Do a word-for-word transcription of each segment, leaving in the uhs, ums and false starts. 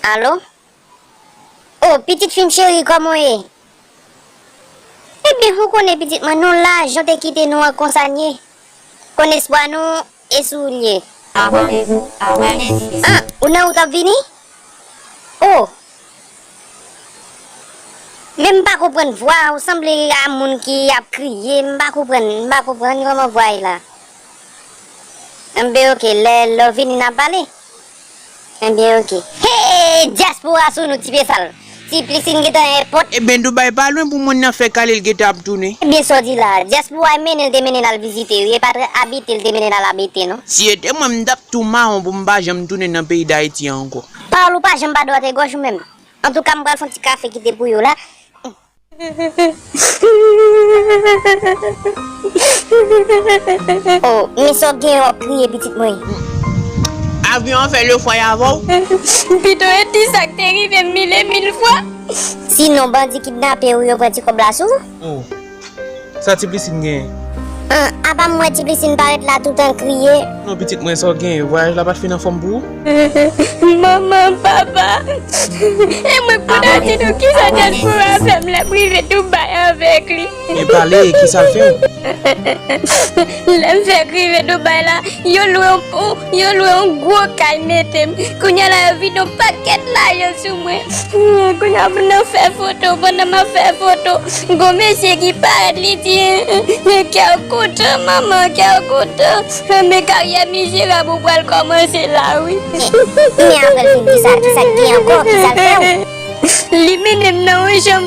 Alo? O, pitit fi m cheri, kòman w ye? Ebyen, ou konnen, pitit mwen, nou la, jan w te kite nou an, konsa n ye. Konn espwa nou, e sou ou l ye. Abonnez-vous à Wendy's. Ah, ou nan wout ap vini? O! Men m pa konprann vwa a, ou sanble a moun ki ap kriye, m pa konprann, m pa konprann kòman vwa a ye la. Enben, oke, lè, lè w vini n a pale. Enben, oke. Hey, dyaspora sou nou, ti pye sal. Ti Plisine gentan enpòt. Ebyen, Dubai pa lwen pou moun nan fè kale l gentan ap tounen. Ebyen, sa w di la, dyaspora mennen l te mennen l al vizite, wi, e pa trè abite l te mennen l al abite, non. Si e te mwen, m t ap tou mawon pou m pa janm tounen nan peyi Dayiti an ankò. Pawòl ou pa janm pa dwat e gòch ou menm. Antouka, m pral fè yon ti kafe kite pou yo la. O, men sa w gen w ap kriye, pitit mwen. Avyon an fè lefway avè w? Pito e di sa k te rive m mil e mil fwa. Sinon, bandi kidnape w, yo pran ti kòb la sou ou? O, sa Ti Plisine genyen? An, apa m wè Ti Plisine parèt la toutan kriye? Non, pitit mwen, sa w genyen? Vwayaj la pa t fin anfòm pou ou? Manman, papa, e mwen k pou ta di nou kisa dyaspora fè m lè m rive Dubai avèk li. E pale, kisa l fè w? Lè m fèk rive Dubai la, yo lwe yon, yo lwe yon gwo kay mete m. Kounye a la, yo vide yon pakèt lajan sou mwen. Kounye a, m nan fè foto, pandan m ap fè foto, gon mesye ki parèt, li di, kè w kontan, manman, kè w kontan. Men karyè mizerab ou pral kòmanse la, wi. Men, men apre l fin di sa, kisa k gen ankò? Kisa l fè w? Li mennen m nan yon chanm,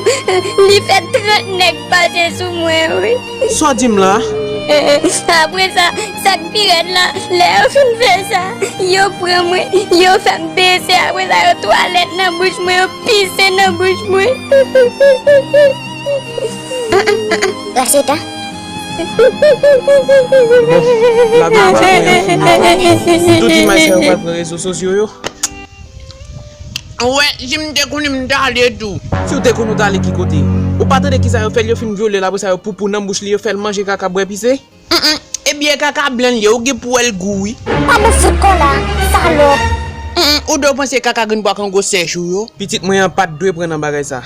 li fè trant nèg pase sou mwen, wi. Sa w di m la? Apre sa, sa k pi rèd la, lè yo fin fè sa, yo pran mwen, yo fè m bese, apre sa, yo twalèt nan bouch mwen, yo pise nan bouch mwen. Racheta? Bon, lavi pa pran yon fim non. Tout imaj sa yo pral pran rezo sosyo yo. Ou wè, si m te konnen m t ale tou. Si w te konn ou t ale ki kote? Ou pa tande kisa yo fè l, yo fin vyole l, apre sa yo poupou nan bouch li, yo fè l manje kaka, bwè, pise? Mm, mm. Ebyen, kaka blan l ye, ou gen pou wè l gou, wi. Pa bon fout kòla, salòp. Mm, mm. Ou dwe panse kaka grenn pwa kango sèch ou yo. Pitit mwen an pa t dwe pran nan bagay sa.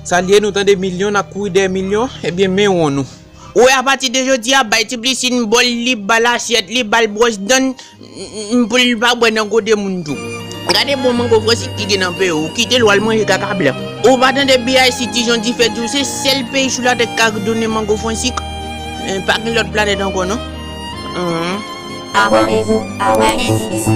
Sa l ye, nou tande milyon, n ap kouri dèyè milyon, ebyen, men won nou. Ou wè, apati de jodi a, bay Ti Plisine bòl li, ba l asyèt li, ba l bwòs dan, m, m, pou l pa bwè nan gode moun tou. Gade bon mango Fransik ki gen nan peyi w, ou kite l w al manje kaka blan. Ou pa tande B I C Ti Jan di fè di w se sèl peyi sou latè k ka donnen mango Fransik? Eh, pa gen lòt planèt ankò non. Hum. Abonnez-vous à Wendy's.